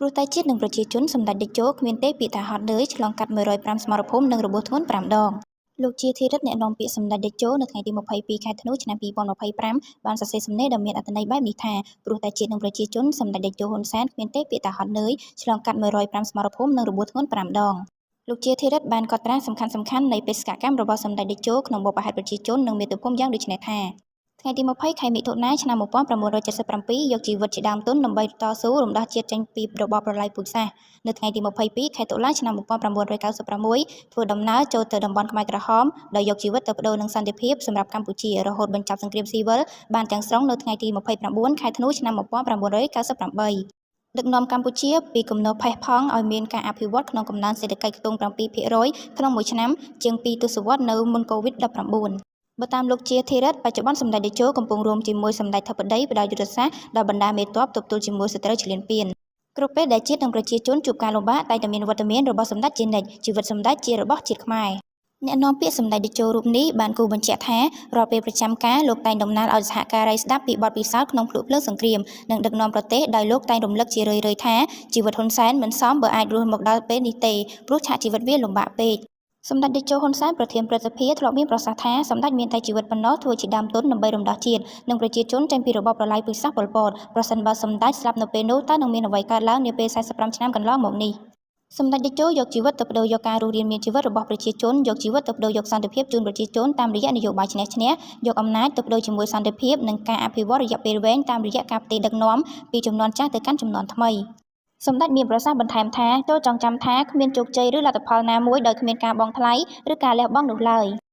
ព្រោះតែជាតិនិងប្រជាជនសម្ដេចតេជោគ្មានទេពាក្យថាហត់នឿយឆ្លងកាត់105សមរភូមិនិងរបួសធ្ងន់5ដងលោកជាធីរិទ្ធអ្នកនាំពាក្យសម្ដេចតេជោនៅថ្ងៃទី22ខែធ្នូឆ្នាំ2025បានសរសេរសំណេរដ៏មានអត្ថន័យបែបនេះថាព្រោះតែជាតិនិងប្រជាជនសម្ដេចតេជោហ៊ុនសែនគ្មានទេពាក្យថាហត់នឿយឆ្លងកាត់105សមរភូមិនិងរបួសធ្ងន់5ដងលោកជាធីរិទ្ធបានកត់ត្រាសំខាន់ៗនៃបេសកកម្មរបស់សម្ដេចតេជោក្នុងបុព្វហេតុប្រជាជននិងមាតុភូមិយ៉ាងដូចនេះថាថ្ងៃទី20ខែមិថុនាឆ្នាំ1977យកជីវិតជាដើមទុនដើម្បីតស៊ូរំដោះជាតិចេញពីរបបប្រល័យពូជសាសន៍នៅថ្ងៃទី22ខែតុលាឆ្នាំ1996ធ្វើដំណើរចូលទៅតំបន់ខ្មែរក្រហមដោយយកជីវិតទៅប្ដូរនឹងសន្តិភាពសម្រាប់កម្ពុជារហូតបញ្ចប់សង្គ្រាមស៊ីវិលបានទាំងស្រុងនៅថ្ងៃទី29ខែធ្នូឆ្នាំ1998ដឹកនាំកម្ពុជាពីគំនរផេះផង់ឲ្យមានការអភិវឌ្ឍក្នុងកំណើនសេដ្ឋកិច្ចខ្ទង់7%ក្នុងមួយឆ្នាំជាង2ទសវត្សរ៍នៅមុនកូវីដ-19បើតាមលោកជាធីរិទ្ធបច្ចុប្បន្នសម្ដេចតេជោកំពុងរួមជាមួយសម្ដេចធិបតីផ្ដល់យុទ្ធសាស្ត្រដល់បណ្ដាមេទ័ពទប់ទល់ជាមួយសត្រូវឈ្លានពានគ្រប់ពេលដែលជាតិនិងប្រជាជនជួបការលំបាកតែងតែមានវត្តមានរបស់សម្ដេចជានិច្ចជីវិតសម្ដេចជារបស់ជាតិខ្មែរអ្នកនាំពាក្យសម្ដេចតេជោរូបនេះបានគូបញ្ជាក់ថារាល់ពេលប្រចាំការលោកតែងតំណាលឲ្យសហការីស្ដាប់ពីបទពិសោធន៍ក្នុងភ្លក់ភ្លើងសង្គ្រាមនិងដឹកនាំប្រទេសដោយលោកតែងរំលឹកជារឿយៗថាជីវិតហ៊ុនសែនមិនសមបើអាចរស់មកដល់ពេលនេះទេព្រោះឆាកជីវិតវាលំបាកពេកសម្ដេចតេជោហ៊ុនសែនប្រធានព្រឹទ្ធសភាធ្លាប់មានប្រសាសន៍ថាសម្ដេចមានតែជីវិតប៉ុណ្ណោះធ្វើជាដើមទុនដើម្បីរំដោះជាតិនិងប្រជាជនចេញពីរបបប្រល័យពូជសាសន៍ប៉ុលពតប្រសិនបើសម្ដេចស្លាប់នៅពេលនោះតើនឹងមានអ្វីកើតឡើងនាពេល45ឆ្នាំកន្លងមកនេះសម្ដេចតេជោយកជីវិតទៅប្ដូរយកការរស់រានមានជីវិតរបស់ប្រជាជនយកជីវិតទៅប្ដូរយកសន្តិភាពជូនប្រជាជនតាមរយៈនយោបាយឈ្នះឈ្នះយកអំណាចទៅប្ដូរជាមួយសន្តិភាពនិងការអភិវឌ្ឍរយៈពេលវែងតាមរយៈការផ្ទេរដឹកនាំពីជំនាន់ចាស់ទៅកាន់ជំនាន់ថ្មីសម្ដេចមានប្រសាសន៍បន្ថែមថាចូលចងចាំថាគ្មានជោគជ័យឬលទ្ធផលណាមួយដោយគ្មានការបង់ថ្លៃឬការលះបង់នោះឡើយ។